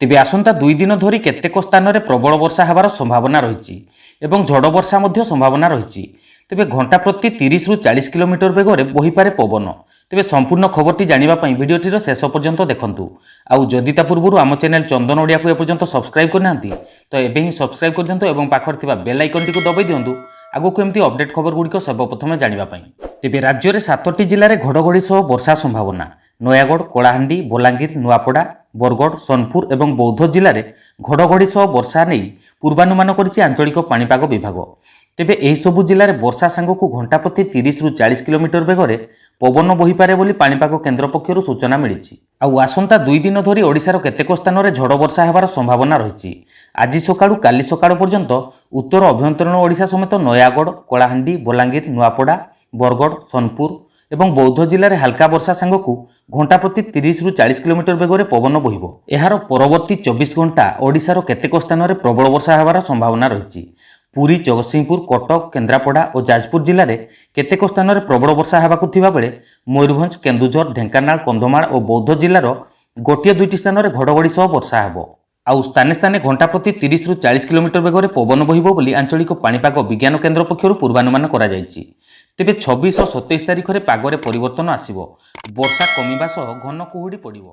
ତେବେ ଆସନ୍ତା 2 ଦିନ ଧରି କେତେକ ସ୍ଥାନରେ ପ୍ରବଳ ବର୍ଷା ହେବାର ସମ୍ଭାବନା ରହିଛି ଏବଂ ଝଡ଼ ବର୍ଷା ମଧ୍ୟ ସମ୍ଭାବନା ରହିଛି। ତେବେ ଘଣ୍ଟା ପ୍ରତି 30ରୁ 40 କିଲୋମିଟର ବେଗରେ ବହିପାରେ ପବନ। ତେବେ ସମ୍ପୂର୍ଣ୍ଣ ଖବରଟି ଜାଣିବା ପାଇଁ ଭିଡ଼ିଓଟିର ଶେଷ ପର୍ଯ୍ୟନ୍ତ ଦେଖନ୍ତୁ। ଆଉ ଯଦି ତା ପୂର୍ବରୁ ଆମ ଚ୍ୟାନେଲ ଚନ୍ଦନ ଓଡ଼ିଆକୁ ଏପର୍ଯ୍ୟନ୍ତ ସବସ୍କ୍ରାଇବ୍ କରିନାହାନ୍ତି, ତ ଏବେ ହିଁ ସବସ୍କ୍ରାଇବ୍ କରିଦିଅନ୍ତୁ ଏବଂ ପାଖରେ ଥିବା ବେଲ୍ ଆଇକନ୍ଟିକୁ ଦବାଇ ଦିଅନ୍ତୁ, ଆଗକୁ ଏମିତି ଅପଡେଟ୍ ଖବରଗୁଡ଼ିକ ସର୍ବପ୍ରଥମେ ଜାଣିବା ପାଇଁ। ତେବେ ରାଜ୍ୟରେ ସାତଟି ଜିଲ୍ଲାରେ ଘଡ଼ଘଡ଼ି ସହ ବର୍ଷା ସମ୍ଭାବନା। ନୟାଗଡ଼, କଳାହାଣ୍ଡି, ବଲାଙ୍ଗୀର, ନୂଆପଡ଼ା, ବରଗଡ଼, ସୋନପୁର ଏବଂ ବୌଦ୍ଧ ଜିଲ୍ଲାରେ ଘଡ଼ଘଡ଼ି ସହ ବର୍ଷା ନେଇ ପୂର୍ବାନୁମାନ କରିଛି ଆଞ୍ଚଳିକ ପାଣିପାଗ ବିଭାଗ। ତେବେ ଏହିସବୁ ଜିଲ୍ଲାରେ ବର୍ଷା ସାଙ୍ଗକୁ ଘଣ୍ଟା ପ୍ରତି 30ରୁ 40 କିଲୋମିଟର ବେଗରେ ପବନ ବହିପାରେ ବୋଲି ପାଣିପାଗ କେନ୍ଦ୍ର ପକ୍ଷରୁ ସୂଚନା ମିଳିଛି। ଆଉ ଆସନ୍ତା 2 ଦିନ ଧରି ଓଡ଼ିଶାର କେତେକ ସ୍ଥାନରେ ଝଡ଼ ବର୍ଷା ହେବାର ସମ୍ଭାବନା ରହିଛି। ଆଜି ସକାଳୁ କାଲି ସକାଳ ପର୍ଯ୍ୟନ୍ତ ଉତ୍ତର ଅଭ୍ୟନ୍ତରୀଣ ଓଡ଼ିଶା ସମେତ ନୟାଗଡ଼, କଳାହାଣ୍ଡି, ବଲାଙ୍ଗୀର, ନୂଆପଡ଼ା, ବରଗଡ଼, ସୋନପୁର ଏବଂ ବୌଦ୍ଧ ଜିଲ୍ଲାରେ ହାଲକା ବର୍ଷା ସାଙ୍ଗକୁ ଘଣ୍ଟା ପ୍ରତି 30ରୁ 40 କିଲୋମିଟର ବେଗରେ ପବନ ବହିବ। ଏହାର ପରବର୍ତ୍ତୀ 24 ଘଣ୍ଟା ଓଡ଼ିଶାର କେତେକ ସ୍ଥାନରେ ପ୍ରବଳ ବର୍ଷା ହେବାର ସମ୍ଭାବନା ରହିଛି। ପୁରୀ, ଜଗତସିଂହପୁର, କଟକ, କେନ୍ଦ୍ରାପଡ଼ା ଓ ଯାଜପୁର ଜିଲ୍ଲାରେ କେତେକ ସ୍ଥାନରେ ପ୍ରବଳ ବର୍ଷା ହେବାକୁ ଥିବାବେଳେ ମୟୂରଭଞ୍ଜ, କେନ୍ଦୁଝର, ଢେଙ୍କାନାଳ, କନ୍ଧମାଳ ଓ ବୌଦ୍ଧ ଜିଲ୍ଲାର ଗୋଟିଏ ଦୁଇଟି ସ୍ଥାନରେ ଘଡ଼ଘଡ଼ି ସହ ବର୍ଷା ହେବ। ଆଉ ସ୍ଥାନେ ସ୍ଥାନେ ଘଣ୍ଟା ପ୍ରତି 30ରୁ 40 କିଲୋମିଟର ବେଗରେ ପବନ ବହିବ ବୋଲି ଆଞ୍ଚଳିକ ପାଣିପାଗ ବିଜ୍ଞାନ କେନ୍ଦ୍ର ପକ୍ଷରୁ ପୂର୍ବାନୁମାନ କରାଯାଇଛି। ତେବେ 26 ଓ 27 ତାରିଖରେ ପାଗରେ ପରିବର୍ତ୍ତନ ଆସିବ। ବର୍ଷା କମିବା ସହ ଘନ କୁହୁଡ଼ି ପଡ଼ିବ।